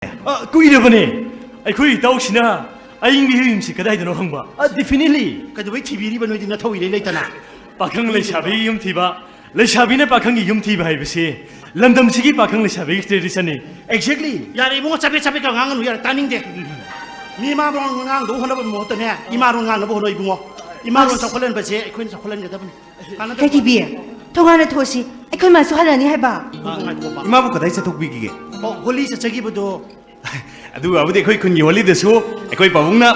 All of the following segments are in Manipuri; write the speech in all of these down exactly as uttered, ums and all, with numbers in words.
ꯑ, ꯀꯨꯏꯔꯕꯅꯦ꯫ ꯑꯩꯈꯣꯏ ꯏꯇꯥꯎꯁꯤꯅ ꯑꯏꯪꯕꯤ ꯌꯨꯝꯁꯤ ꯀꯗꯥꯏꯗꯅꯣ ꯍꯪꯕ꯫ ꯑ, definitely꯫ ꯀꯩꯗꯧꯕꯩ ꯊꯤꯕꯤꯔꯤꯕ ꯅꯣꯏꯗꯤ ꯅꯊꯧ ꯏꯔꯩ ꯂꯩꯇꯅ? ꯄꯥꯈꯪ ꯂꯩꯁꯥꯕꯤꯒꯤ ꯌꯨꯝ ꯊꯤꯕ, ꯂꯩꯁꯥꯕꯤꯅ ꯄꯥꯈꯪꯒꯤ ꯌꯨꯝ ꯊꯤꯕ ꯍꯥꯏꯕꯁꯤ ꯂꯝꯗꯝꯁꯤꯒꯤ ꯄꯥꯈꯪ ꯂꯩꯁꯥꯕꯤꯒꯤ traditionꯅꯤ꯫ Exactly꯫ ꯌꯥꯔꯦ ꯏꯕꯨꯡꯉꯣ, ꯆꯕꯦꯠ ꯆꯕꯦꯠꯀ ꯉꯥꯡꯒꯅꯨ, ꯌꯥꯔꯦ, ꯇꯥꯅꯤꯡꯗꯦ꯫ ꯃꯤ ꯃꯥ ꯉꯥꯡꯗꯧ ꯍꯣꯠꯅꯕ ꯃꯍꯨꯠꯇꯅꯦ, ꯏꯃꯥ ꯂꯣꯟ ꯉꯥꯡꯅꯕ ꯍꯣꯠꯅꯧ ꯏꯕꯨꯡꯉꯣ꯫ ꯏꯃꯥ ꯂꯣꯟ ꯑꯁ꯫ ꯆꯥꯎꯈꯠꯍꯟꯕꯁꯦ ꯑꯩꯈꯣꯏꯅ ꯆꯥꯎꯈꯠꯍꯟꯒꯗꯕꯅꯤ꯫ ꯀꯥꯟꯅꯗꯕ ꯀꯩꯊꯤꯕꯤ, ꯊꯣꯡꯒꯥꯟꯅ ꯊꯣꯛꯑꯁꯤ, ꯑꯩꯈꯣꯏ ꯃꯥꯁꯨ ꯍꯜꯂꯛꯑꯅꯤ ꯍꯥꯏꯕ꯫ ꯉꯥꯏꯈꯣꯕ꯫ ꯏꯃꯥꯕꯨ ꯀꯗꯥꯏ ꯆꯠꯊꯣꯛꯄꯤꯈꯤꯒꯦ? ꯑꯣ, ꯍꯣꯂꯤ ꯆꯠꯆꯈꯤꯕꯗꯣ꯫ ꯑꯗꯨꯒꯕꯨꯗꯤ ꯑꯩꯈꯣꯏ ꯈꯨꯟꯒꯤ ꯍꯣꯂꯤꯗꯁꯨ ꯑꯩꯈꯣꯏ ꯄꯥꯕꯨꯡꯅ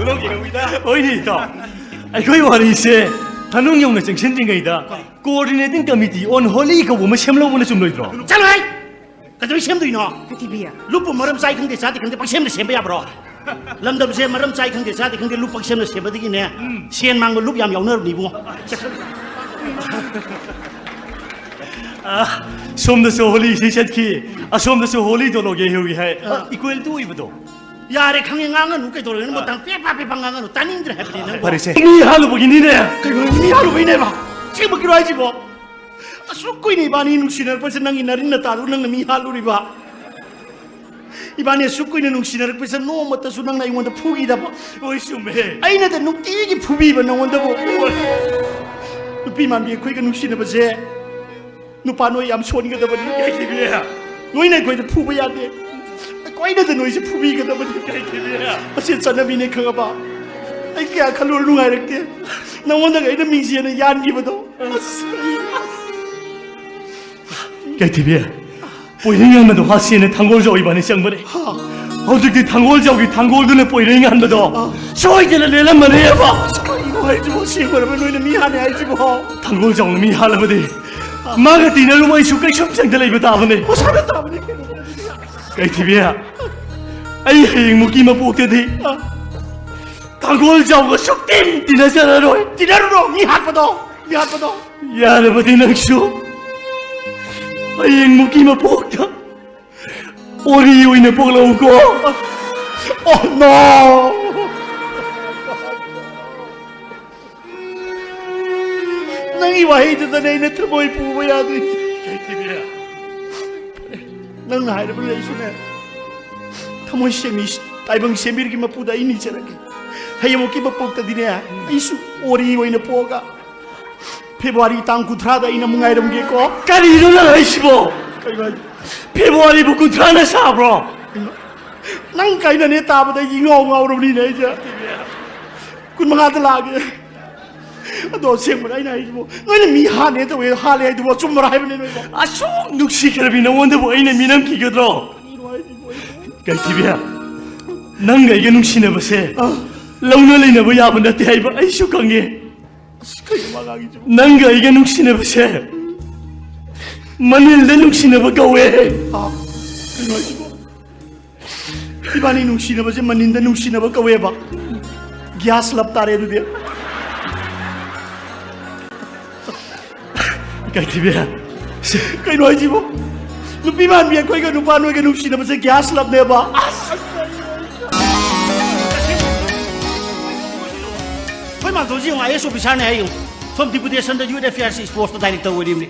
ꯂꯧꯈꯤꯍꯧꯏꯗ꯫ ꯍꯣꯏꯅꯦ ꯏꯇꯥꯎ, ꯑꯩꯈꯣꯏ ꯋꯥꯔꯤꯁꯦ ꯊꯅꯨꯡ ꯌꯧꯅ ꯆꯪꯁꯤꯟꯗ꯭ꯔꯤꯉꯩꯗ coordinating committee on Holi ꯀꯧꯕ ꯑꯃ ꯁꯦꯝꯂꯧꯕꯅ ꯆꯨꯝꯂꯣꯏꯗ꯭ꯔꯣ? ꯆꯠꯂꯣꯍꯦ! ꯀꯩꯗꯧꯕꯩ ꯁꯦꯝꯗꯣꯏꯅꯣ? ꯀꯩꯊꯤꯕꯤ꯫ ꯂꯨꯞꯄꯨ ꯃꯔꯝ ꯆꯥꯏ ꯈꯪꯗꯦ ꯆꯥꯗꯦ ꯈꯪꯗꯦ ꯄꯪꯁꯦꯝꯗ ꯁꯦꯝꯕ ꯌꯥꯕ꯭ꯔꯣ? ꯂꯝꯗꯝꯁꯦ ꯃꯔꯝ ꯆꯥꯏ ꯈꯪꯗꯦ ꯆꯥꯗꯦ ꯈꯪꯗꯦ ꯂꯨꯞ ꯄꯪꯁꯦꯝꯗ ꯁꯦꯝꯕꯗꯒꯤꯅꯦ, ꯎꯝ꯫ ꯁꯦꯟ ꯃꯥꯡꯕ ꯂꯨꯞ ꯌꯥꯝ ꯌꯥꯎꯅꯔꯕꯅꯤ ꯏꯕꯨꯡꯉꯣ꯫ ꯑ, ꯁꯣꯝꯗꯁꯨ ꯍꯣꯂꯤ ꯏꯁꯩ ꯆꯠꯈꯤ, ꯑꯁꯣꯝꯗꯁꯨ ꯍꯣꯂꯤ ꯗꯣꯂꯣꯒꯦ ꯍꯧꯏ ꯍꯥꯏ꯫ ꯑ꯫ Equal to ꯑꯣꯏꯕꯗꯣ꯫ ꯌꯥꯔꯦ, ꯈꯪꯉꯦ, ꯉꯥꯡꯉꯅꯨ, ꯀꯩꯗꯧꯔꯒꯦ ꯅꯪꯕꯨ? ꯑ꯫ ꯇꯥꯡ ꯄꯦꯄꯥ ꯄꯦꯄꯥ ꯉꯥꯡꯉꯅꯨ, ꯇꯥꯅꯤꯡꯗ꯭ꯔꯦ ꯍꯥꯏꯕꯅꯤ ꯅꯪꯕꯨ꯫ ꯐꯔꯦꯁꯦ꯫ ꯃꯤ ꯍꯥꯠꯂꯨꯕꯒꯤꯅꯤꯅꯦ꯫ ꯀꯩꯅꯣ, ꯃꯤ ꯍꯥꯠꯂꯨꯕꯩꯅꯦꯕ? ꯑꯁꯦꯡꯕꯒꯤꯔꯣ ꯍꯥꯏꯁꯤꯕꯣ? ꯑꯁꯨꯛ ꯀꯨꯏꯅ ꯏꯕꯥꯅꯤ ꯅꯨꯡꯁꯤꯅꯔꯛꯄꯁꯦ ꯅꯪꯒꯤ ꯅꯔꯤꯟ ꯅꯇꯥꯗꯨ ꯅꯪꯅ ꯃꯤ ꯍꯥꯠꯂꯨꯔꯤꯕ? ꯏꯕꯥꯅꯤ ꯑꯁꯨꯛ ꯀꯨꯏꯅ ꯅꯨꯡꯁꯤꯅꯔꯛꯄꯁꯦ ꯅꯣꯡꯃꯇꯁꯨ ꯅꯪꯅ ꯑꯩꯉꯣꯟꯗ ꯐꯨꯈꯤꯗꯕ? ꯍꯣꯏ, ꯆꯨꯝꯃꯦ꯫ ꯑꯩꯅꯗ ꯅꯨꯡꯇꯤꯒꯤ ꯐꯨꯕꯤꯕ ꯅꯪꯉꯣꯟꯗꯕꯨ? ꯍꯣꯏ꯫ ꯅꯨꯄꯤ ꯃꯥꯟꯕꯤ ꯑꯩꯈꯣꯏꯒ ꯅꯨꯡꯁꯤꯅꯕꯁꯦ ꯅꯨꯄꯥ ꯅꯣꯏ ꯌꯥꯝ ꯁꯣꯟꯒꯗꯕꯅꯤ꯫ ꯀꯩꯊꯤꯕꯤ꯫ ꯅꯣꯏꯅ ꯑꯩꯈꯣꯏꯗ ꯐꯨꯕ ꯌꯥꯗꯦ꯫ ꯑꯩꯈꯣꯏꯅꯗ ꯅꯣꯏꯁꯦ ꯐꯨꯕꯤꯒꯗꯕꯅꯤ꯫ ꯀꯩꯊꯤꯕꯤ꯫ ꯑꯁꯤ ꯆꯠꯅꯕꯤꯅꯦ ꯈꯪꯉꯕ? ꯑꯩ ꯀꯌꯥ ꯈꯜꯂꯨꯔ ꯅꯨꯡꯉꯥꯏꯔꯛꯇꯦ꯫ ꯅꯉꯣꯟꯗꯒ ꯑꯩꯅ ꯃꯤꯡꯁꯦꯟꯅ ꯌꯥꯟꯈꯤꯕꯗꯣ꯫ ꯑꯁ, ꯑꯩ ꯀꯩꯊꯤꯕꯤ, ꯄꯣꯏꯔꯩ ꯉꯥꯟꯕꯗꯣ ꯍꯥꯠꯁꯦꯅ ꯊꯥꯡꯒꯣꯜꯖꯥꯎ ꯏꯕꯥꯅꯤ ꯆꯪꯕꯅꯦ꯫ ꯍꯥ꯫ ꯍꯧꯖꯤꯛꯇꯤ ꯊꯥꯡꯒꯣꯜꯖꯥꯎꯒꯤ ꯊꯥꯡꯒꯣꯜꯗꯨꯅ ꯄꯣꯏꯔꯩ ꯉꯥꯟꯕꯗꯣ ꯍꯥ꯫ ꯁꯣꯏꯗꯅ ꯂꯦꯜꯂꯝꯃꯅꯦꯕ꯫ ꯑꯁ, ꯀꯔꯤꯅꯣ ꯍꯥꯏꯁꯤꯕꯣ? ꯑꯁꯦꯡꯕꯔꯕ ꯅꯣꯏꯅ ꯃꯤ ꯍꯥꯠꯅꯤ ꯍꯥꯏꯁꯤꯕꯣ? ꯊꯥꯡꯒꯣꯜꯖꯥꯎꯅ ꯃꯤ ꯍꯥꯠꯂꯕꯗꯤ ꯃꯥꯒ ꯇꯤꯟꯅꯔꯨꯕ ꯑꯩꯁꯨ ꯀꯩꯁꯨꯝꯁꯪꯗ ꯂꯩꯕ ꯇꯥꯕꯅꯦ꯫ ꯃꯁꯥꯅ ꯇꯥꯕꯅꯦ ꯀꯩꯅꯣ꯫ ꯀꯩꯊꯤꯕꯤ, ꯑꯩ ꯍꯌꯦꯡꯃꯨꯛꯀꯤ ꯃꯄꯣꯛꯇꯗꯤ ꯑ꯫ ꯊꯥꯡꯒꯣꯜꯖꯥꯎꯒ ꯁꯨꯛꯇꯤꯟ ꯇꯤꯟꯅꯖꯔꯔꯣꯏ꯫ ꯇꯤꯟꯅꯔꯨꯅꯣ, ꯃꯤ ꯍꯥꯠꯄꯗꯣ, ꯃꯤ ꯍꯥꯠꯄꯗꯣ꯫ ꯌꯥꯔꯕꯗꯤ ꯅꯪꯁꯨ ꯍꯌꯦꯡꯃꯨꯛꯀꯤ ꯃꯄꯣꯛꯇ ꯑꯣꯔꯤ ꯑꯣꯏꯅ ꯄꯣꯛꯂꯛꯎꯀꯣ꯫ Oh no! ꯅꯪꯒꯤ ꯋꯥꯍꯩꯗꯨꯗꯅꯦ ꯑꯩꯅ ꯊꯃꯣꯏ ꯄꯨꯕ ꯌꯥꯗ꯭ꯔꯤꯁꯦ꯫ ꯀꯩꯊꯤꯕꯤ꯫ ꯅꯪꯅ ꯍꯥꯏꯔꯕꯅꯤꯅ ꯑꯩꯁꯨꯅꯦ, ꯊꯃꯣꯏ ꯁꯦꯝꯕꯤ, ꯇꯥꯏꯕꯪ ꯁꯦꯝꯕꯤꯔꯒꯤ ꯃꯄꯨꯗ ꯑꯩ ꯅꯤꯖꯔꯒꯦ꯫ ꯍꯌꯦꯡꯃꯨꯛꯀꯤ ꯃꯄꯣꯛꯇꯗꯤꯅꯦ, ꯑꯩꯁꯨ ꯑꯣꯔꯤ ꯑꯣꯏꯅ ꯄꯣꯛꯑꯒ ꯐꯦꯕ꯭ꯔꯨꯋꯥꯔꯤ ꯇꯥꯡ ꯀꯨꯟꯊ꯭ꯔꯥꯗ ꯑꯩꯅ ꯑꯃꯨꯛ ꯉꯥꯏꯔꯝꯒꯦꯀꯣ꯫ ꯀꯔꯤꯅꯣ ꯅꯪ ꯍꯥꯏꯁꯤꯕꯣ? ꯀꯩꯅꯣ ꯍꯥꯏꯁꯤ? ꯐꯦꯕ꯭ꯔꯨꯋꯥꯔꯤꯕꯨ ꯀꯨꯟꯊ꯭ꯔꯥꯅ ꯁꯥꯕ꯭ꯔꯣ? ꯅꯪ ꯀꯥꯏꯅꯅꯦ ꯇꯥꯕꯗ ꯑꯩꯗꯤ ꯏꯉꯥꯎ ꯉꯥꯎꯔꯕꯅꯤꯅꯦ ꯑꯩꯁꯦ꯫ ꯀꯨꯟꯃꯉꯥꯗ ꯂꯥꯛꯑꯒꯦ꯫ ꯑꯗꯣ ꯑꯁꯦꯡꯕꯅꯦ ꯑꯩꯅ ꯍꯥꯏꯁꯤꯕꯣ, ꯅꯣꯏꯅ ꯃꯤ ꯍꯥꯠꯅꯦ ꯇꯧꯋꯦ, ꯍꯥꯠꯂꯦ ꯍꯥꯏꯗꯨꯕꯨ ꯑꯆꯨꯝꯕꯔ ꯍꯥꯏꯕꯅꯦ ꯅꯣꯏꯕꯣ? ꯑꯁꯨꯛ ꯅꯨꯡꯁꯤꯈ꯭ꯔꯕꯤ ꯅꯉꯣꯟꯗꯕꯨ ꯑꯩꯅ ꯃꯤꯅꯝꯈꯤꯒꯗ꯭ꯔꯣ? ꯀꯩꯅꯣ ꯍꯥꯏꯁꯤꯕꯣ ꯑꯩꯕꯣ? ꯀꯩꯊꯤꯕꯤ, ꯅꯪꯒ ꯑꯩꯒ ꯅꯨꯡꯁꯤꯅꯕꯁꯦ ꯑꯥ꯫ ꯂꯧꯅ ꯂꯩꯅꯕ ꯌꯥꯕ ꯅꯠꯇꯦ ꯍꯥꯏꯕ ꯑꯩꯁꯨ ꯈꯪꯉꯦ꯫ ꯑꯁ, ꯀꯩꯅꯣ ꯃꯥ ꯉꯥꯡꯉꯤꯁꯤꯕꯣ? ꯅꯪꯒ ꯑꯩꯒ ꯅꯨꯡꯁꯤꯅꯕꯁꯦ ꯃꯅꯤꯜꯗ ꯅꯨꯡꯁꯤꯅꯕ ꯀꯧꯋꯦ꯫ ꯑꯥ, ꯀꯩꯅꯣ ꯍꯥꯏꯁꯤꯕꯣ? ꯏꯕꯥꯅꯤ ꯅꯨꯡꯁꯤꯅꯕꯁꯦ ꯃꯅꯤꯟꯗ ꯅꯨꯡꯁꯤꯅꯕ ꯀꯧꯋꯦꯕ꯫ ꯒ꯭ꯌꯥꯁ ꯂꯞ ꯇꯥꯔꯦ ꯑꯗꯨꯗꯤ꯫ ꯀꯩꯊꯤꯕꯤ꯫ ꯀꯩꯅꯣ ꯍꯥꯏꯁꯤꯕꯣ? ꯅꯨꯄꯤ ꯃꯥꯟꯕꯤ ꯑꯩꯈꯣꯏꯒ ꯅꯨꯄꯥ ꯅꯣꯏꯒ ꯅꯨꯡꯁꯤꯅꯕꯁꯦ ꯒ꯭ꯌꯥꯁ ꯂꯞꯅꯦꯕ꯫ ꯑꯁ! ꯑꯩꯈꯣꯏ ꯃꯥꯝꯇꯣꯟꯁꯤ ꯌꯦꯡꯉꯣ, IAS officerꯅꯦ ꯍꯥꯏ ꯌꯦꯡꯉꯣ꯫ ꯁꯣꯝ deputationꯗ youth affairꯁꯤ sportsꯇ director ꯑꯣꯏꯔꯤꯕꯅꯤ꯫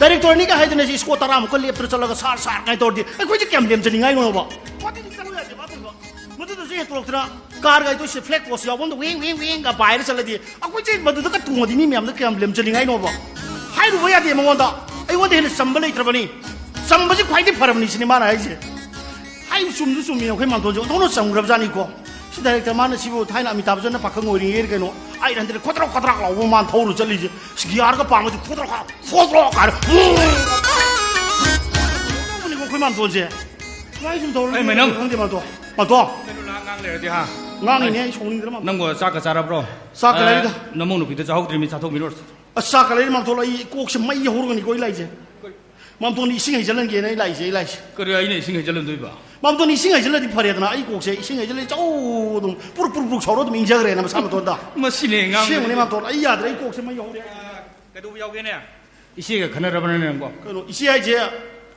Directorꯅꯤꯒ ꯍꯥꯏꯗꯅ ꯁꯤ score ꯇꯔꯥꯃꯨꯛꯀ ꯂꯦꯞꯇꯅ ꯆꯠꯂꯒ ꯁꯥꯔ, ꯁꯥꯔ ꯀꯥꯏꯅ ꯇꯧꯔꯗꯤ ꯑꯩꯈꯣꯏꯁꯦ ꯀꯌꯥꯝ ꯂꯦꯝꯖꯅꯤꯡꯉꯥꯏꯅꯣꯕ? ꯃꯗꯨꯗꯤ ꯆꯠꯂꯨ ꯌꯥꯗꯦ, ꯃꯥ ꯇꯧꯕ꯫ ꯃꯗꯨꯗꯁꯨ ꯍꯦꯟꯇꯣꯔꯛꯇꯅ car ꯒꯥꯏꯗꯣ ꯁꯤ flag post ꯌꯥꯎꯐꯝꯗ ꯋꯦꯡ, ꯋꯦꯡ, ꯋꯦꯡꯒ ꯄꯥꯏꯔ ꯆꯠꯂꯗꯤ ꯑꯩꯈꯣꯏꯁꯦ ꯃꯗꯨꯗꯒ ꯇꯣꯡꯉꯗꯤ ꯃꯤ ꯃꯌꯥꯝꯗ ꯀꯌꯥꯝ ꯂꯦꯝꯖꯅꯤꯡꯉꯥꯏꯅꯣꯕ? ꯍꯥꯏꯔꯨꯕ ꯌꯥꯗꯦ ꯃꯉꯣꯟꯗ꯫ ꯑꯩꯉꯣꯟꯗ ꯍꯦꯟꯅ ꯆꯝꯕ ꯂꯩꯇ꯭ꯔꯕꯅꯤ꯫ ꯆꯝꯕꯁꯤ ꯈ꯭ꯋꯥꯏꯗꯒꯤ ꯐꯔꯕꯅꯤ ꯁꯤꯅꯤ ꯃꯥꯅ ꯍꯥꯏꯁꯦ꯫ ꯍꯥꯏ ꯆꯨꯝꯁꯨ ꯆꯨꯝꯃꯤ, ꯑꯩꯈꯣꯏ ꯃꯥꯝꯇꯣꯟꯁꯦ ꯑꯣꯟꯊꯣꯛꯅ ꯆꯝꯈ꯭ꯔꯕꯖꯥꯠꯅꯤꯀꯣ꯫ ꯁꯤ director ꯃꯥꯅ ꯁꯤꯕꯨ ꯊꯥꯏꯅ ꯑꯃꯤꯇꯥꯕ ꯕꯆꯟꯅ ꯄꯥꯈꯪ ꯑꯣꯏꯔꯤꯉꯩꯗ ꯀꯩꯅꯣ, ꯑꯩꯠ ꯍꯟꯗ꯭ꯔꯦꯠ ꯈꯣꯗ꯭ꯔꯣꯛ ꯈꯣꯗ꯭ꯔꯥꯛ ꯂꯥꯎꯕ ꯃꯥꯅ ꯊꯧꯔꯨ ꯆꯠꯂꯤꯁꯦ꯫ ꯁꯤ gearꯒ ꯄꯥꯝꯃꯗꯤ ꯈꯣꯗ꯭ꯔꯣꯛ ꯈꯣꯗ꯭ꯔꯣꯛ ꯀꯥꯏꯅ꯫ ꯑꯩꯈꯣꯏ ꯃꯥꯝꯇꯣꯟꯁꯦ꯫ ꯁꯨꯃꯥꯏꯅ ꯁꯨꯝ ꯇꯧꯔꯗꯤ ꯑꯩ ꯃꯩꯅꯝ꯫ ꯈꯪꯗꯦ ꯃꯥꯝꯇꯣꯟ꯫ ꯃꯥꯝꯇꯣꯟ꯫ ꯀꯩꯅꯣ ꯂꯥꯛ ꯉꯥꯡ ꯂꯩꯔꯗꯤ ꯍꯥ? ꯉꯥꯡꯉꯤꯅꯦ ꯑꯩ ꯁꯥꯎꯅꯤꯡꯗꯅ ꯃꯥꯝꯇꯣꯟ꯫ ꯅꯪꯕꯨ ꯆꯥꯛꯀ ꯆꯥꯔꯕ꯭ꯔꯣ? ꯆꯥꯛꯀ ꯑꯦ, ꯂꯩꯗ꯫ ꯅꯃꯧ ꯅꯨꯄꯤꯗ ꯆꯥꯍꯧꯗ꯭ꯔꯤ ꯃꯤ ꯆꯥꯊꯣꯛꯃꯤꯔꯣ? ꯑꯁ ꯆꯥꯛꯀ ꯂꯩꯔꯦ ꯃꯥꯝꯇꯣꯟ, ꯑꯩ ꯀꯣꯛꯁꯦ ꯃꯩ ꯍꯧꯔꯒꯅꯤꯀꯣ ꯑꯩ ꯂꯥꯛꯏꯁꯦ꯫ ꯃꯥꯝꯇꯣꯟꯗꯤ ꯏꯁꯤꯡ ꯍꯩꯖꯤꯜꯍꯟꯒꯦꯅ ꯑꯩ ꯂꯥꯛꯏꯁꯦ, ꯑꯩ ꯂꯥꯛꯏꯁꯦ꯫ ꯀꯔꯤ ꯑꯩꯅ ꯏꯁꯤꯡ ꯍꯩꯖꯤꯜꯍꯟꯗꯣꯏꯕ? ꯃꯥꯝꯇꯣꯟ ꯏꯁꯤꯡ ꯍꯩꯖꯤꯜꯂꯗꯤ ꯐꯔꯦꯗꯅ, ꯑꯩ ꯀꯣꯛꯁꯦ ꯏꯁꯤꯡ ꯍꯩꯖꯤꯜꯂꯗꯤ ꯆꯧ ꯑꯗꯨꯝ ꯄꯨꯔꯨꯛ ꯄꯨꯔꯨꯛ ꯄꯨꯔꯨꯛ ꯁꯧꯔ ꯑꯗꯨꯝ ꯏꯪꯖꯈ꯭ꯔꯦꯅ ꯃꯁꯥ ꯃꯇꯣꯟꯗ꯫ ꯃꯁꯤꯅꯦ ꯑꯉꯥꯡ ꯑꯁꯦꯡꯕꯅꯦ ꯃꯥꯝꯇꯣꯟ, ꯑꯩ ꯌꯥꯗ꯭ꯔꯦ, ꯑꯩ ꯀꯣꯛꯁꯦ ꯃꯩ ꯍꯧꯔꯦ꯫ ꯀꯩꯗꯧꯕ ꯌꯥꯎꯒꯦꯅꯦ? ꯏꯆꯦꯒ ꯈꯟꯅꯔꯕꯅꯦ ꯅꯪꯕꯣ? ꯀꯩꯅꯣ, ꯏꯆꯦ ꯍꯥꯏꯁꯦ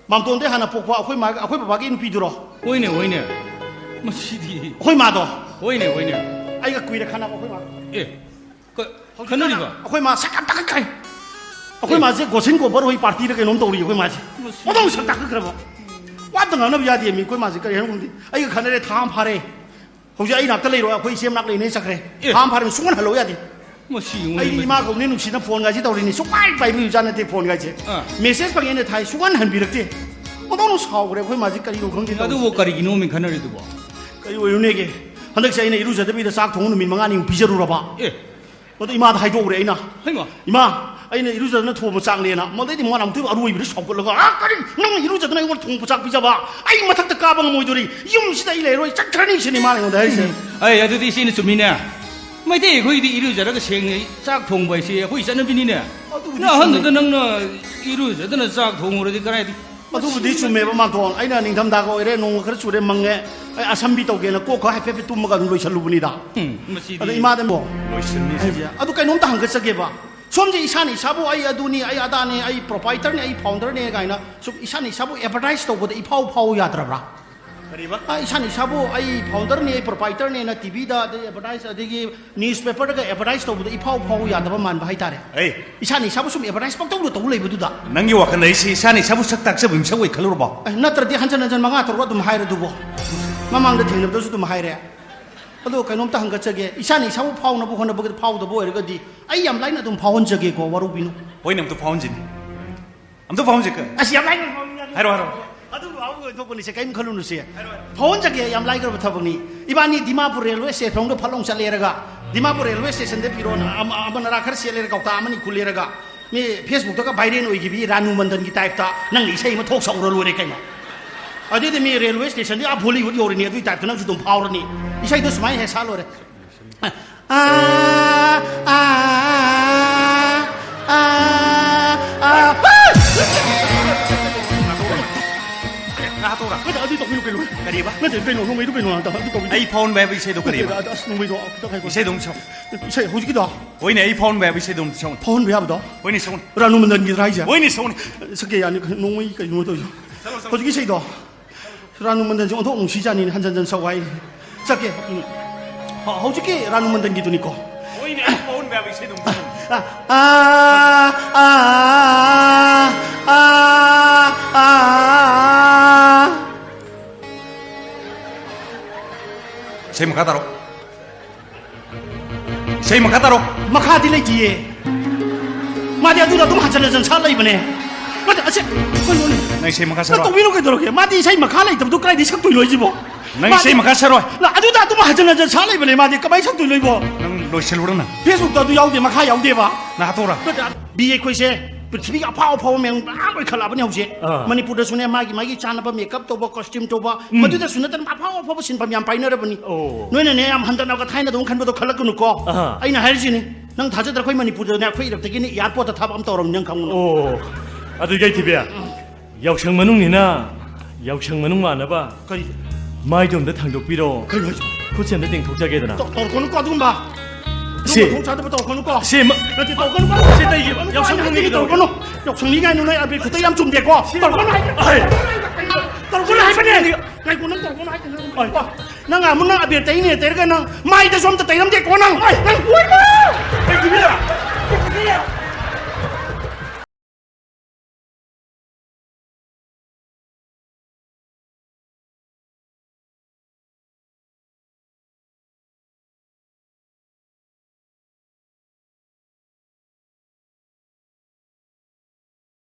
ꯃꯥꯝꯇꯣꯟꯗꯩ ꯍꯥꯟꯅ ꯄꯣꯛꯄ ꯑꯩꯈꯣꯏ ꯃꯥ, ꯑꯩꯈꯣꯏ ꯕꯕꯥꯒꯤ ꯅꯨꯄꯤꯗꯨꯔꯣ? ꯍꯣꯏꯅꯦ, ꯍꯣꯏꯅꯦ꯫ ꯃꯁꯤꯗꯤ꯫ ꯑꯩꯈꯣꯏ ꯃꯥꯗꯣ? ꯍꯣꯏꯅꯦ, ꯍꯣꯏꯅꯦ꯫ ꯑꯩꯒ ꯀꯨꯏꯔꯦ ꯈꯟꯅꯕ ꯑꯩꯈꯣꯏ ꯃꯥ꯫ ꯑꯦ, ꯀ-, ꯍꯧꯖꯤꯛ ꯈꯟꯅꯔꯤꯕ? ꯑꯩꯈꯣꯏ ꯃꯥ ꯁꯛ ꯌꯥꯝ ꯇꯥꯈꯠꯈ꯭ꯔꯦ꯫ ꯑꯩꯈꯣꯏ ꯑꯦ꯫ ꯃꯥꯁꯦ ꯒꯣꯁꯤꯟ ꯒꯣꯕꯔ ꯍꯣꯏ ꯄꯥꯔꯇꯤꯗ ꯀꯩꯅꯣꯝ ꯇꯧꯔꯤ ꯑꯩꯈꯣꯏ ꯃꯥꯁꯦ꯫ ꯃꯁꯤ꯫ ꯃꯗꯧ ꯁꯛ ꯇꯥꯈꯠꯈ꯭ꯔꯕ꯫ ꯋꯥ ꯑꯝꯇ ꯉꯥꯡꯅꯕ ꯌꯥꯗꯦ ꯃꯤ꯫ ꯑꯩꯈꯣꯏ ꯃꯥꯁꯦ ꯀꯔꯤ ꯍꯥꯏꯅꯣ ꯈꯪꯗꯦ꯫ ꯑꯩꯒ ꯈꯠꯅꯔꯦ ꯊꯥ ꯑꯃ ꯐꯥꯔꯦ꯫ ꯍꯧꯖꯤꯛ ꯑꯩ ꯅꯥꯛꯇ ꯂꯩꯔꯣꯏ, ꯑꯩꯈꯣꯏ ꯏꯆꯦ ꯃꯅꯥꯛ ꯂꯩꯅꯦ ꯆꯠꯈ꯭ꯔꯦ꯫ ꯑꯦ꯫ ꯊꯥ ꯑꯃ ꯐꯥꯔꯦ ꯁꯨꯡꯍꯟ ꯍꯜꯂꯛꯎ ꯌꯥꯗꯦ꯫ ꯃꯁꯤ ꯑꯩꯗꯤ ꯏꯃꯥ ꯀꯧꯅꯤ ꯅꯨꯡꯁꯤꯅ ꯐꯣꯟꯒꯥꯏꯁꯤ ꯇꯧꯔꯤꯅꯤ, ꯁꯨꯡꯄꯥꯏ ꯄꯥꯏꯕꯤꯕꯖꯥꯠ ꯅꯠꯇꯦ ꯐꯣꯟꯒꯥꯏꯁꯦ꯫ ꯑꯥ꯫ ꯃꯦꯁꯦꯖ ꯐꯪꯉꯦꯅ ꯊꯥꯏ, ꯁꯨꯡꯍꯟ ꯍꯟꯕꯤꯔꯛꯇꯦ꯫ ꯃꯗꯧꯅ ꯁꯥꯎꯈ꯭ꯔꯦ ꯑꯩꯈꯣꯏ ꯃꯥꯁꯦ ꯀꯔꯤꯅꯣ ꯈꯪꯗꯦ ꯇꯧꯔꯤꯁꯦ꯫ ꯑꯗꯨꯕꯨ ꯀꯔꯤꯒꯤꯅꯣ ꯃꯤ ꯈꯟꯅꯔꯤꯗꯨꯕꯣ? ꯀꯔꯤ ꯑꯣꯏꯔꯨꯅꯦꯒꯦ? ꯍꯟꯗꯛꯁꯦ ꯑꯩꯅ ꯏꯔꯨꯖꯗꯕꯤꯗ ꯆꯥꯛ ꯊꯣꯡꯕ ꯅꯨꯃꯤꯠ ꯃꯉꯥꯅꯤꯃꯨꯛ ꯄꯤꯖꯔꯨꯔꯕ꯫ ꯑꯦ꯫ ꯃꯗꯨ ꯏꯃꯥꯗ ꯍꯥꯏꯗꯣꯛꯎꯔꯦ ꯑꯩꯅ꯫ ꯍꯩꯃꯥ꯫ "ꯏꯃꯥ, ꯑꯩꯅ ꯏꯔꯨꯖꯗꯅ ꯊꯣꯡꯕ ꯆꯥꯛꯅꯦꯅ"꯫ ꯃꯗꯩꯗꯤ ꯃꯥꯅ ꯑꯃꯨꯛꯇꯣꯏꯕ ꯑꯔꯣꯏꯕꯗ ꯁꯥꯎꯒꯠꯂꯒ, "ꯑꯥ, ꯀꯔꯤ? ꯅꯪꯅ ꯏꯔꯨꯖꯗꯅ ꯑꯩꯉꯣꯟꯗ ꯊꯣꯡꯕ ꯆꯥꯛ ꯄꯤꯖꯕ? ꯑꯩ ꯃꯊꯛꯇ ꯀꯥꯕ ꯉꯝꯃꯣꯏꯗꯣꯔꯤ꯫ ꯌꯨꯝꯁꯤꯗ ꯑꯩ ꯂꯩꯔꯣꯏ, ꯆꯠꯈ꯭ꯔꯅꯤ ꯁꯤꯅꯤ ꯃꯥꯅ ꯑꯩꯉꯣꯟꯗ ꯍꯥꯏꯔꯤꯁꯦ"꯫ ꯑꯩ ꯑꯗꯨꯗꯤ ꯏꯆꯦꯅ ꯆꯨꯝꯃꯤꯅꯦ꯫ ꯃꯩꯇꯩ ꯑꯩꯈꯣꯏꯗꯤ ꯏꯔꯨꯖꯔꯒ ꯁꯦꯡꯅ ꯆꯥꯛ ꯊꯣꯡꯕ ꯍꯥꯏꯁꯦ ꯑꯩꯈꯣꯏ ꯆꯠꯅꯕꯤꯅꯤꯅꯦ꯫ ꯑꯗꯨꯕꯨꯗꯤ ꯅꯪ ꯑꯍꯟꯗꯨꯗ ꯆꯨꯝꯃꯦ꯫ ꯅꯪꯅ ꯏꯔꯨꯖꯗꯅ ꯆꯥꯛ ꯊꯣꯡꯉꯨꯔꯗꯤ ꯀꯗꯥꯏꯗꯤ? ꯑꯗꯨꯕꯨꯗꯤ ꯆꯨꯝꯃꯦꯕ, ꯃꯥꯟꯊꯣꯟ꯫ ꯑꯩꯅ ꯅꯤꯡꯊꯝꯊꯥꯒ ꯑꯣꯏꯔꯦ, ꯅꯣꯡꯒ ꯈꯔ ꯆꯨꯔꯦ, ꯃꯪꯉꯦ, ꯑꯩ ꯑꯁꯝꯕꯤ ꯇꯧꯒꯦꯅ ꯀꯣꯛ ꯈꯔ ꯍꯥꯏꯐꯦꯠ ꯍꯥꯏꯐꯦꯠ ꯇꯨꯝꯃꯒ ꯑꯗꯨꯝ ꯂꯣꯏꯁꯜꯂꯨꯕꯅꯤꯗ꯫ ꯎꯝ, ꯃꯁꯤꯗꯤ ꯑꯗ ꯏꯃꯥꯗ ꯑꯃꯨꯛ ꯂꯣꯏꯁꯤꯟꯅꯤꯁꯦ꯫ ꯍꯥꯏꯁꯦ, ꯑꯗꯨ ꯀꯩꯅꯣꯝꯇ ꯍꯪꯒꯠꯆꯒꯦꯕ꯫ ꯁꯣꯝꯁꯦ ꯏꯁꯥꯅ ꯏꯁꯥꯕꯨ "ꯑꯩ ꯑꯗꯨꯅꯤ, ꯑꯩ ꯑꯗꯥꯅꯤ, ꯑꯩ ꯄ꯭ꯔꯣꯄꯥꯏꯇꯔꯅꯤ, ꯑꯩ ꯐꯥꯎꯟꯗꯔꯅꯤ" ꯀꯥꯏꯅ ꯁꯨꯝ ꯏꯁꯥꯅ ꯏꯁꯥꯕꯨ ꯑꯦꯗꯚꯔꯇꯥꯏꯁ ꯇꯧꯕꯗ ꯏꯐꯥꯎ ꯐꯥꯎ ꯌꯥꯗ꯭ꯔꯕ꯭ꯔꯥ? ꯀꯔꯤꯕ? ꯑ, ꯏꯁꯥꯅ ꯏꯁꯥꯕꯨ "ꯑꯩ ꯐꯥꯎꯟꯗꯔꯅꯤ, ꯑꯩ ꯄ꯭ꯔꯣꯄꯥꯏꯇꯔꯅꯦꯅ" ꯇꯤꯚꯤꯗ, ꯑꯗꯩ ꯑꯦꯗꯚꯔꯇꯥꯏꯁ, ꯑꯗꯒꯤ ꯅ꯭ꯌꯨꯁꯄꯦꯄꯔꯗꯒ ꯑꯦꯗꯚꯔꯇꯥꯏꯁ ꯇꯧꯕꯗ ꯏꯐꯥꯎ ꯐꯥꯎ ꯌꯥꯗꯕ ꯃꯥꯟꯕ ꯍꯥꯏꯇꯥꯔꯦ꯫ ꯑꯩ ꯏꯁꯥꯅ ꯏꯁꯥꯕꯨ ꯁꯨꯝ ꯑꯦꯗꯚꯔꯇꯥꯏꯁ ꯄꯪꯇꯧꯗ ꯇꯧ ꯂꯩꯕꯗꯨꯗ꯫ ꯅꯪꯒꯤ ꯋꯥꯈꯜꯗ ꯑꯩꯁꯤ ꯏꯁꯥꯅ ꯏꯁꯥꯕꯨ ꯁꯛ ꯇꯥꯛꯆꯕ ꯃꯤꯁꯛ ꯑꯣꯏ ꯈꯜꯂꯨꯔꯕꯣ? ꯑꯦ, ꯅꯠꯇ꯭ꯔꯗꯤ ꯍꯟꯖꯟ ꯍꯟꯖꯟ ꯃꯉꯥ ꯇꯔꯨꯛ ꯑꯗꯨꯝ ꯍꯥꯏꯔꯗꯨꯕꯣ꯫ ꯃꯃꯥꯡꯗ ꯊꯦꯡꯅꯕꯗꯁꯨ ꯑꯗꯨꯝ ꯍꯥꯏꯔꯦ꯫ ꯑꯗꯣ ꯀꯩꯅꯣꯝꯇ ꯍꯪꯒꯠꯆꯒꯦ, ꯏꯁꯥꯅ ꯏꯁꯥꯕꯨ ꯐꯥꯎꯅꯕ ꯍꯣꯠꯅꯕꯗ ꯐꯥꯎꯗꯕ ꯑꯣꯏꯔꯒꯗꯤ ꯑꯩ ꯌꯥꯝ ꯂꯥꯏꯅ ꯑꯗꯨꯝ ꯐꯥꯎꯍꯟꯖꯒꯦꯀꯣ, ꯋꯥꯔꯧꯕꯤꯅꯨ꯫ ꯍꯣꯏꯅꯦ, ꯑꯝꯇ ꯐꯥꯎꯍꯟꯁꯤꯅꯦ꯫ ꯑꯝꯇ ꯐꯥꯎꯍꯟꯁꯤ꯫ ꯑꯁ, ꯌꯥꯝ ꯂꯥꯏꯅ ꯐꯥꯎꯍꯟ ꯌꯥꯅꯤ꯫ ꯍꯥꯏꯔꯣ, ꯍꯥꯏꯔꯣ꯫ ꯑꯗꯨ ꯐꯥꯎꯕ ꯑꯣꯏꯊꯣꯛꯄꯅꯤꯁꯦ, ꯀꯔꯤꯝ ꯈꯜꯂꯨꯅꯨꯁꯦ꯫ ꯍꯥꯏꯔꯣ, ꯍꯥꯏꯔꯣ꯫ ꯐꯥꯎꯍꯟꯖꯒꯦ, ꯌꯥꯝ ꯂꯥꯏꯈ꯭ꯔꯕ ꯊꯕꯛꯅꯤ꯫ ꯏꯕꯥꯅꯤ ꯗꯤꯃꯥꯄꯨꯔ ꯔꯦꯜꯋꯦ ꯁ꯭ꯇꯦꯁꯟꯗ ꯐꯠ ꯂꯥꯎ ꯆꯠꯂꯦꯔꯒ, ꯗꯤꯃꯥꯄꯨꯔ ꯔꯦꯜꯋꯦ ꯁ꯭ꯇꯦꯁꯟꯗ ꯐꯤꯔꯣꯟ ꯑꯃ, ꯑꯃ ꯅꯔꯥ ꯈꯔ ꯁꯦꯠꯂꯦꯔꯒ, ꯀꯧꯇꯥ ꯑꯃꯅꯤ ꯈꯨꯜꯂꯦꯔꯒ, ꯃꯤ ꯐꯦꯁꯕꯨꯛꯇꯒ ꯚꯥꯏꯔꯦꯜ ꯑꯣꯏꯈꯤꯕꯤ ꯔꯥꯅꯨ ꯃꯟꯗꯟꯒꯤ ꯇꯥꯏꯞꯇ ꯅꯪꯅ ꯏꯁꯩ ꯑꯃ ꯊꯣꯛ ꯁꯛꯎꯔ ꯂꯣꯏꯔꯦ ꯀꯩꯅꯣ꯫ ꯑꯗꯨꯏꯗꯤ ꯃꯤ ꯔꯦꯜꯋꯦ ꯁ꯭ꯇꯦꯁꯟꯗꯤ ꯑꯥ ꯕꯣꯂꯤꯋꯨꯗ ꯌꯧꯔꯤꯅꯤ, ꯑꯗꯨꯏ ꯇꯥꯏꯞꯇ ꯅꯪꯁꯨ ꯑꯗꯨꯝ ꯐꯥꯎꯔꯅꯤ꯫ ꯏꯁꯩꯗꯣ ꯁꯨꯃꯥꯏꯅ ꯍꯦꯛ ꯁꯥ ꯂꯣꯏꯔꯦ꯫ ꯑꯥ, ꯑꯥ, ꯑꯥ, ꯑꯥ꯫ ꯉꯥꯏꯍꯥꯛ ꯇꯧꯔ꯫ ꯅꯠꯇꯦ, ꯑꯗꯨ ꯇꯧꯕꯤꯅꯨ ꯀꯩꯅꯣ꯫ ꯀꯔꯤꯕ? ꯅꯠꯇꯦ, ꯀꯩꯅꯣ, ꯅꯣꯡꯃꯩꯗꯣ ꯀꯩꯅꯣ, ꯑꯗꯨ ꯇꯧꯕꯤꯅꯨ꯫ ꯑꯩ ꯐꯥꯎꯟꯕ ꯍꯥꯏꯕ ꯏꯁꯩꯗꯣ ꯀꯔꯤꯕ? ꯅꯠꯇꯦ, ꯑꯁ, ꯅꯣꯡꯃꯩꯗꯣ ꯈꯤꯇꯪ ꯍꯥꯏꯈꯣ꯫ ꯏꯁꯩꯗꯣ ꯑꯃꯨꯛ ꯁꯛꯑꯣ꯫ ꯏꯁꯩ ꯍꯧꯖꯤꯛꯀꯤꯗꯣ? ꯍꯣꯏꯅꯦ, ꯑꯩ ꯐꯥꯎꯟꯕ ꯍꯥꯏꯕ ꯏꯁꯩꯗꯣ ꯑꯃꯨꯛ ꯁꯛꯑꯣ꯫ ꯐꯥꯎꯍꯟꯕ ꯌꯥꯕꯗꯣ? ꯍꯣꯏꯅꯦ, ꯁꯛꯑꯣꯅꯦ꯫ ꯔꯥꯅꯨ ꯃꯟꯗꯟꯒꯤꯗ꯭ꯔꯥ ꯍꯥꯏꯁꯦ? ꯍꯣꯏꯅꯦ, ꯁꯛꯑꯣꯅꯦ꯫ ꯁꯛꯀꯦ ꯌꯥꯅꯤ, ꯅꯣꯡꯃꯩ ꯀꯩꯅꯣ ꯇꯧꯔꯤꯁꯦ꯫ ꯁꯛꯑꯣ, ꯁꯛꯑꯣ꯫ ꯍꯧꯖꯤꯛꯀꯤ ꯏꯁꯩꯗꯣ? ꯔꯥꯅꯨ ꯃꯟꯗꯟꯁꯦ ꯑꯣꯟꯊꯣꯛ ꯅꯨꯡꯁꯤꯖꯥꯠꯅꯤꯅꯦ, ꯍꯟꯖꯟ ꯍꯟꯖꯟ ꯁꯛꯎ ꯍꯥꯏꯅꯦ꯫ ꯆꯠꯀꯦ꯫ ꯎꯝ꯫ ꯍ-, ꯍꯧꯖꯤꯛꯀꯤ ꯔꯥꯅꯨ ꯃꯟꯗꯟꯒꯤꯗꯨꯅꯤꯀꯣ꯫ ꯍꯣꯏꯅꯦ, ꯑꯩ ꯐꯥꯎꯍꯟꯕ ꯌꯥꯕ ꯏꯁꯩꯗꯣ ꯑꯃꯨꯛ ꯁꯛꯑꯣ꯫ ꯑꯥ, ꯑꯥ, ꯑꯥ, ꯑꯥ, ꯑꯥ, ꯑꯥ꯫ ꯏꯁꯩ ꯃꯈꯥ ꯇꯥꯔꯣ꯫ ꯏꯁꯩ ꯃꯈꯥ ꯇꯥꯔꯣ꯫ ꯃꯈꯥꯗꯤ ꯂꯩꯇꯤꯌꯦ꯫ ꯃꯥꯗꯤ ꯑꯗꯨꯗ ꯑꯗꯨꯝ ꯍꯟꯖꯟ ꯍꯟꯖꯟ ꯁꯥ ꯂꯩꯕꯅꯦ꯫ ꯅꯠꯇꯦ, ꯑꯁꯦ, ꯀꯩꯅꯣꯅꯦ? ꯅꯪ ꯏꯁꯩ ꯃꯈꯥ ꯅꯪ ꯁꯛꯂꯣ꯫ ꯇꯧꯕꯤꯔꯣ ꯀꯩꯗꯧꯔꯒꯦ? ꯃꯥꯗꯤ ꯏꯁꯩ ꯃꯈꯥ ꯂꯩꯇꯕꯗꯨ ꯀꯗꯥꯏꯗꯒꯤ ꯁꯛꯇꯣꯏꯅꯣ ꯑꯩꯁꯤꯕꯣ? ꯅꯪ ꯃꯥꯗꯤ ꯏꯁꯩ ꯃꯈꯥ ꯁꯛꯂꯣꯏ꯫ ꯂ-, ꯑꯗꯨꯗ ꯑꯗꯨꯝ ꯍꯟꯖꯟ ꯍꯟꯖꯟ ꯁꯥ ꯂꯩꯕꯅꯦ꯫ ꯃꯥꯗꯤ ꯀꯃꯥꯏꯅ ꯁꯛꯇꯣꯏꯅꯣ ꯑꯩꯕꯣ? ꯅꯪ ꯂꯣꯏꯁꯤꯜꯂꯨꯔꯣ ꯅꯪ꯫ Facebook ꯇ ꯑꯗꯨ ꯌꯥꯎꯗꯦ, ꯃꯈꯥ ꯌꯥꯎꯗꯦꯕ꯫ ꯅꯪ ꯍꯥꯠꯇꯣꯛꯎꯔꯥ? ꯅꯠꯇꯦ, ꯕꯤ ꯑꯩꯈꯣꯏꯁꯦ ꯄ꯭ꯔꯤꯊꯤꯕꯤꯒꯤ ꯑꯐꯥꯎ ꯑꯐꯥꯎꯕ ꯃꯌꯥꯝ ꯃꯌꯥꯝ ꯑꯣꯏꯈꯠꯂꯛꯑꯕꯅꯦ ꯍꯧꯖꯤꯛ꯫ ꯑꯥ꯫ ꯃꯅꯤꯄꯨꯔꯗꯁꯨꯅꯦ, ꯃꯥꯒꯤ ꯃꯥꯒꯤ ꯆꯥꯅꯕ ꯃꯦꯀꯞ ꯇꯧꯕ, ꯀꯣꯁꯇ꯭ꯌꯨꯝ ꯇꯧꯕ, ꯎꯝ꯫ ꯃꯗꯨꯗꯁꯨ ꯅꯠꯇꯅ ꯑꯐꯥꯎ ꯑꯐꯥꯎꯕ ꯁꯤꯟꯐꯝ ꯌꯥꯝ ꯄꯥꯏꯅꯔꯕꯅꯤ꯫ ꯑꯣ꯫ ꯅꯣꯏꯅꯅꯦ, ꯌꯥꯝ ꯍꯟꯊꯅꯒ ꯊꯥꯏꯅꯗꯧꯅ ꯈꯟꯕꯗꯣ ꯈꯜꯂꯛꯀꯅꯨꯀꯣ꯫ ꯑꯍꯥ꯫ ꯑꯩꯅ ꯍꯥꯏꯔꯤꯁꯤꯅꯤ, ꯅꯪ ꯊꯥꯖꯗ꯭ꯔ ꯑꯩꯈꯣꯏ ꯃꯅꯤꯄꯨꯔꯗꯅꯦ, ꯑꯩꯈꯣꯏ ꯏꯔꯛꯇꯒꯤꯅꯦ ꯑꯦꯌꯥꯔꯄꯣꯔꯠꯇ ꯊꯕꯛ ꯑꯃ ꯇꯧꯔꯝꯅꯤ, ꯅꯪ ꯈꯪꯉꯨꯅꯨ꯫ ꯑꯣ, ꯑꯗꯨ ꯌꯥꯏꯊꯤꯕꯤ, ꯌꯥꯎꯁꯪ ꯃꯅꯨꯡꯅꯤꯅ ꯌꯥꯎꯁꯪ ꯃꯅꯨꯡ ꯃꯥꯟꯅꯕ ꯀꯔꯤ? ꯃꯥꯏꯗꯣ ꯑꯝꯇ ꯊꯥꯡꯗꯣꯛꯄꯤꯔꯣ꯫ ꯀꯩꯅꯣ ꯍꯥꯏꯁꯤꯕꯣ? ꯈꯨꯠꯁꯦ ꯑꯝꯇ ꯇꯦꯡꯊꯣꯛꯆꯒꯦꯗꯅ꯫ ꯇꯧ-, ꯇꯧꯔꯛꯀꯅꯨꯀꯣ ꯑꯗꯨꯒꯨꯝꯕ꯫ ꯁꯤ꯫ ꯑꯗꯨꯒꯨꯝꯕ ꯊꯣꯡ ꯆꯥꯗꯕ ꯇꯧꯔꯛꯀꯅꯨꯀꯣ꯫ ꯁꯤ ꯃ-, ꯅꯠꯇꯦ, ꯇꯧꯔꯛꯀꯅꯨꯀꯣ꯫ ꯁꯤ ꯇꯩꯒꯤ ꯌꯥꯎꯁꯪ ꯃꯅꯨꯡꯒꯤ ꯇꯧꯔꯛꯀꯅꯨ꯫ ꯌꯥꯎꯁꯪꯅꯤ ꯀꯥꯏꯅ ꯅꯣꯏ ꯑꯕꯦꯔ ꯈꯨꯇꯩ ꯌꯥꯝ ꯆꯨꯝꯗꯦꯀꯣ꯫ ꯁꯤ ꯇꯧꯔꯛꯀꯅꯨ ꯍꯥꯏ-, ꯑꯩ꯫ ꯇꯧꯔꯛꯀꯅꯨ ꯍꯥꯏꯕꯅꯦ꯫ ꯉꯥꯏꯈꯣ, ꯅꯪ ꯇꯧꯔꯛꯀꯅꯨ ꯍꯥꯏ-, ꯀꯣ꯫ ꯅꯪ ꯑꯃꯨꯛ ꯅꯪ ꯑꯕꯦꯔ ꯇꯩꯅꯦ ꯇꯩꯔꯒ ꯅꯪ ꯃꯥꯏꯗꯁꯨ ꯑꯝꯇ ꯇꯩꯔꯝꯗꯦꯀꯣ ꯅꯪ꯫ ꯅꯪ